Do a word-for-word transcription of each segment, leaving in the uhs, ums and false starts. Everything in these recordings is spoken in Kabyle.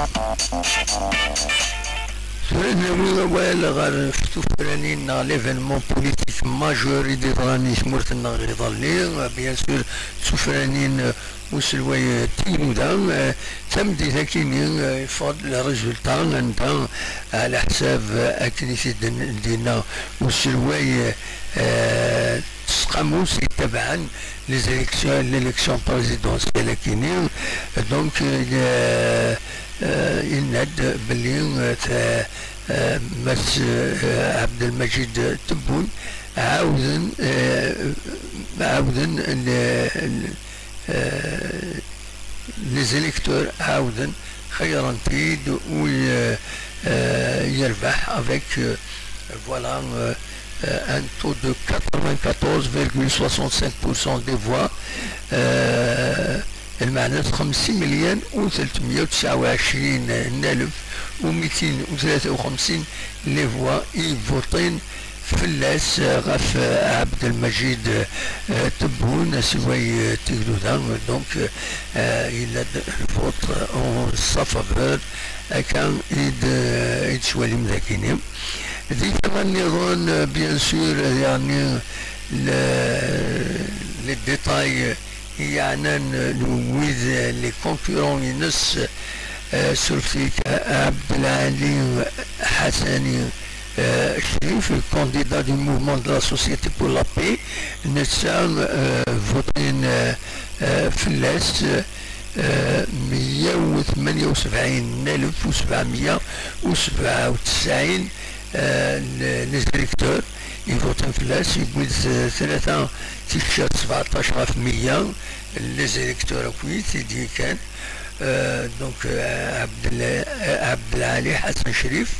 Tura ad nawi awal ɣer tufranin neɣ l'événement politique majeur i d-yeḍran i tmurt-nneɣ iḍelli. Bien sûr, d tufranin n uselway Tignuda. Tameddit akkin-nni, yeffeɣ-d le résultat anda, ɛla ḥsab, akken i t-id-yenna uselway, eh, Tesqamu s yettabaɛen les élections, l'élection présidentielle akkin-nni. Donc, euh, euh, yenna-d belli, euh, t-, euh, Mass, euh, Abdelmajid Tebboune ɛawden, euh, ɛawden le, le, euh, les électeurs ɛawden xeyyren-t-id u, euh, euh, yerbeḥ avec, euh, voilà, euh, euh, un taux de quatre-vingt-quatorze virgule soixante-cinq pour cent des voix. Euh, lmeɛna xemsin mlyan u tretmya u tesɛa u ɛecrin n alef u mitin u tlata u xemsin les voix i votin fell-as, euh, ɣef, euh, Abdelmajid, euh, Tebboune, aselway, euh, Tigduda. Donc, euh, il a le vote en sa faveur. Akka i d-, i d-tettwalim dagini. Di tama nniḍen, bien sûr, yeɛni le, les détails yeɛnan wid, les concurrents-ines, euh, sur Abdelali Hassani, euh, Cherif, le candidat du mouvement de la société pour la paix, netta, euh, votin, euh, euh, fell-as, euh, meyya u tmenya u sebɛin alef u sebɛemya u sebɛa u tesɛin, euh, les électeurs i votin fell-as, yewwi-d, euh, tlata tikkelt sebɛeṭṭac ɣef meyya les électeurs akk i d-yekkan. Euh, donc, euh, Abdel-, euh, Abdelali Hassan Cherif,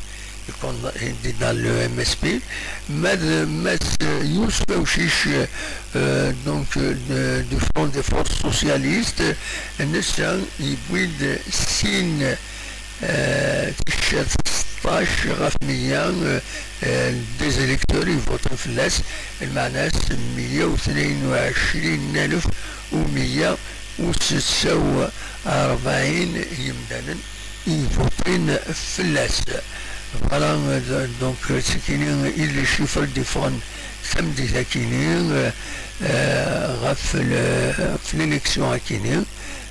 candidat de le M S P, Mad-, Mass Youssouf Aouchiche, euh, donc, euh, de, du Front des Forces Socialistes, netta yewwi-d sin, euh, tikkelt seṭṭac ɣef meyya, euh, euh, des électeurs i votin fell-as, lmeɛna-s meyya u tnayen u ɛecrin alef u meyya u setta u rebɛin yimdanen i votin fell-as. Voilà, euh, donc, euh, c'est kini i les chiffres d-yeffɣen tameddit akkin-nni, euh, euh, ɣef le, ɣef l'élection akkin-nni,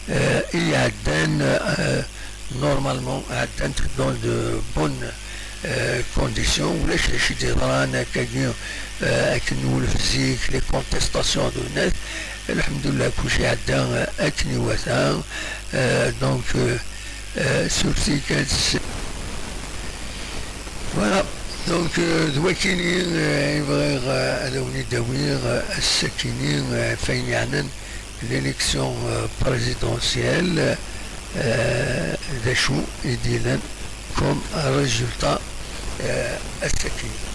euh, i iɛeddan, euh, normalement, ɛeddant dans de bonnes, euh, conditions. Ulac d acu i d-yeḍran akkagi, euh, akken nwulef zik, les contestations d unat. Lḥemdullah, kulci iɛedda, euh, akken iwata. Euh, donc, euh, euh, sur tickets. Voilà. Donc, euh, d wakini, euh, i bɣiɣ, euh, ad awen-id-awiɣ, euh, ass-akini, euh, ɣef wayen yeɛnan l'élection, euh, présidentielle, euh, d acu i d-yellan comme résultat, euh, ass-akini.